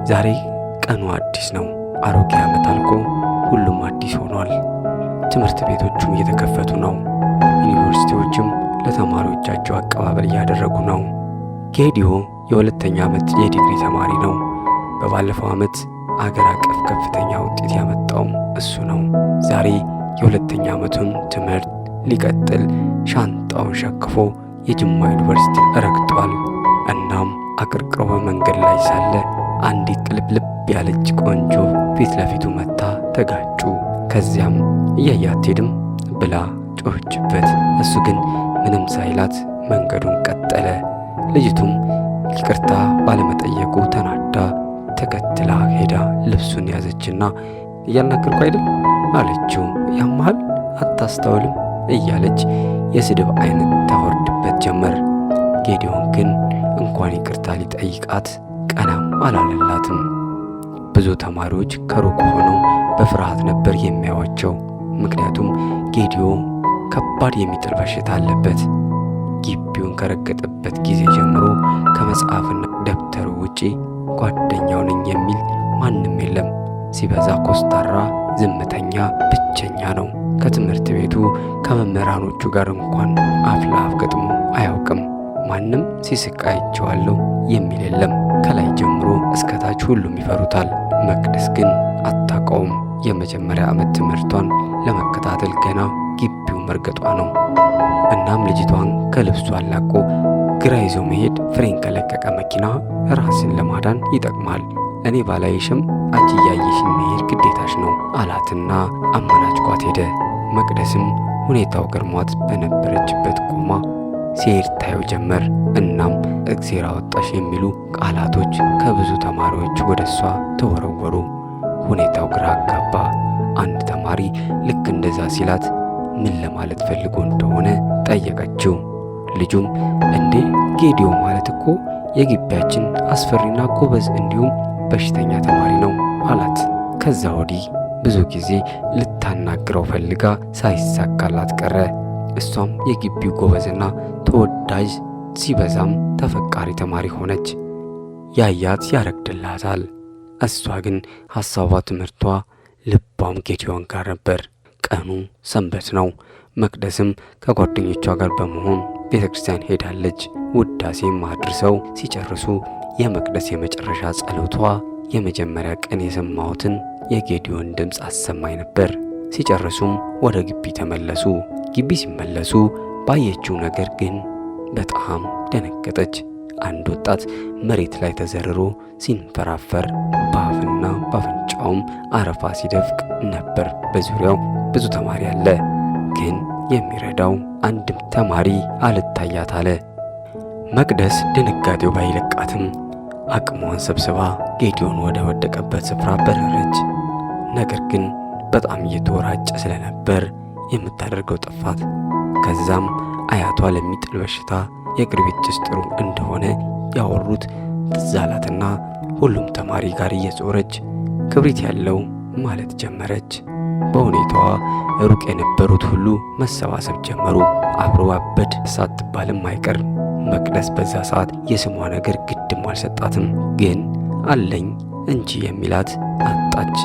ዛሬ ቀኑ አዲስ ነው። አሮጌ ዓመት አልቆ ሁሉም አዲስ ሆኗል። ትምህርት ቤቶቹም እየተከፈቱ ነው። ዩኒቨርሲቲዎችም ለተማሪዎቻቸው አቀባበል እያደረጉ ነው። ጌዲዮ የሁለተኛ ዓመት የዲግሪ ተማሪ ነው። በባለፈው ዓመት አገር አቀፍ ከፍተኛ ውጤት ያመጣውም እሱ ነው። ዛሬ የሁለተኛ ዓመቱን ትምህርት ሊቀጥል ሻንጣውን ሸክፎ የጅማ ዩኒቨርሲቲ ረግጧል። እናም አቅርቅሮ በመንገድ ላይ ሳለ አንዲት ቅልብልብ ያለች ቆንጆ ፊት ለፊቱ መታ ተጋጩ። ከዚያም እያያ አትሄድም ብላ ጮኸችበት። እሱ ግን ምንም ሳይላት መንገዱን ቀጠለ። ልጅቱም ይቅርታ ባለመጠየቁ ተናዳ ተከትላ ሄዳ ልብሱን ያዘችና እያናገርኩ አይደል አለችው። ያመሃል አታስተውልም እያለች የስድብ አይነት ታወርድበት ጀመር። ጌዲዮን ግን እንኳን ይቅርታ ሊጠይቃት ቀናም አላለላትም። ብዙ ተማሪዎች ከሩቅ ሆነው በፍርሃት ነበር የሚያዩአቸው። ምክንያቱም ጌዲዮ ከባድ የሚጥል በሽታ አለበት። ግቢውን ከረገጠበት ጊዜ ጀምሮ ከመጽሐፍና ደብተሩ ውጪ ጓደኛው ነኝ የሚል ማንም የለም። ሲበዛ ኮስታራ፣ ዝምተኛ፣ ብቸኛ ነው። ከትምህርት ቤቱ ከመምህራኖቹ ጋር እንኳን አፍ ለአፍ ገጥሞ አያውቅም። ማንም ሲስቅ አይቼዋለሁ የሚል የለም። ከላይ ጀምሮ እስከ ታች ሁሉም ይፈሩታል። መቅደስ ግን አታውቀውም። የመጀመሪያ ዓመት ትምህርቷን ለመከታተል ገና ግቢው መርገጧ ነው። እናም ልጅቷን ከልብሷ አላቆ ግራ ይዞ መሄድ ፍሬን ከለቀቀ መኪና ራስን ለማዳን ይጠቅማል። እኔ ባላይሽም አንቺ እያየሽኝ መሄድ ግዴታሽ ነው አላትና አመናጭቋት ሄደ። መቅደስም ሁኔታው ገርሟት በነበረችበት ቆማ ሲሄድ ታየው ጀመር። እናም እግዜር አወጣሽ የሚሉ ቃላቶች ከብዙ ተማሪዎች ወደ እሷ ተወረወሩ። ሁኔታው ግራ አጋባ። አንድ ተማሪ ልክ እንደዛ ሲላት ምን ለማለት ፈልጎ እንደሆነ ጠየቀችው። ልጁም እንዴ ጌዲዮ ማለት እኮ የግቢያችን አስፈሪና ጎበዝ እንዲሁም በሽተኛ ተማሪ ነው አላት። ከዛ ወዲህ ብዙ ጊዜ ልታናግረው ፈልጋ ሳይሳካላት ቀረ። እሷም የግቢው ጎበዝና ተወዳጅ ሲበዛም ተፈቃሪ ተማሪ ሆነች። ያያት ያረግድላታል። እሷ ግን ሐሳቧ፣ ትምህርቷ፣ ልቧም ጌዲዮን ጋር ነበር። ቀኑ ሰንበት ነው። መቅደስም ከጓደኞቿ ጋር በመሆን ቤተ ክርስቲያን ሄዳለች። ውዳሴም አድርሰው ሲጨርሱ የመቅደስ የመጨረሻ ጸሎቷ የመጀመሪያ ቀን የሰማሁትን የጌዲዮን ድምፅ አሰማኝ ነበር። ሲጨርሱም ወደ ግቢ ተመለሱ። ግቢ ሲመለሱ ባየችው ነገር ግን በጣም ደነገጠች። አንድ ወጣት መሬት ላይ ተዘርሮ ሲንፈራፈር በአፍና በአፍንጫውም አረፋ ሲደፍቅ ነበር። በዙሪያው ብዙ ተማሪ አለ፣ ግን የሚረዳው አንድም ተማሪ አልታያት አለ። መቅደስ ድንጋጤው ባይለቃትም አቅሟን ሰብስባ ጌዲዮን ወደ ወደቀበት ስፍራ በረረች። ነገር ግን በጣም እየተወራጨ ስለነበር የምታደርገው ጠፋት። ከዛም አያቷ ለሚጥል በሽታ የቅርቢት ጭስ ጥሩ እንደሆነ ያወሩት ትዝ አላትና ሁሉም ተማሪ ጋር እየዞረች ክብሪት ያለው ማለት ጀመረች። በሁኔታዋ ሩቅ የነበሩት ሁሉ መሰባሰብ ጀመሩ። አብሮ አበድ ሳትባልም አይቀር መቅደስ በዛ ሰዓት የስሟ ነገር ግድም አልሰጣትም። ግን አለኝ እንጂ የሚላት አጣች።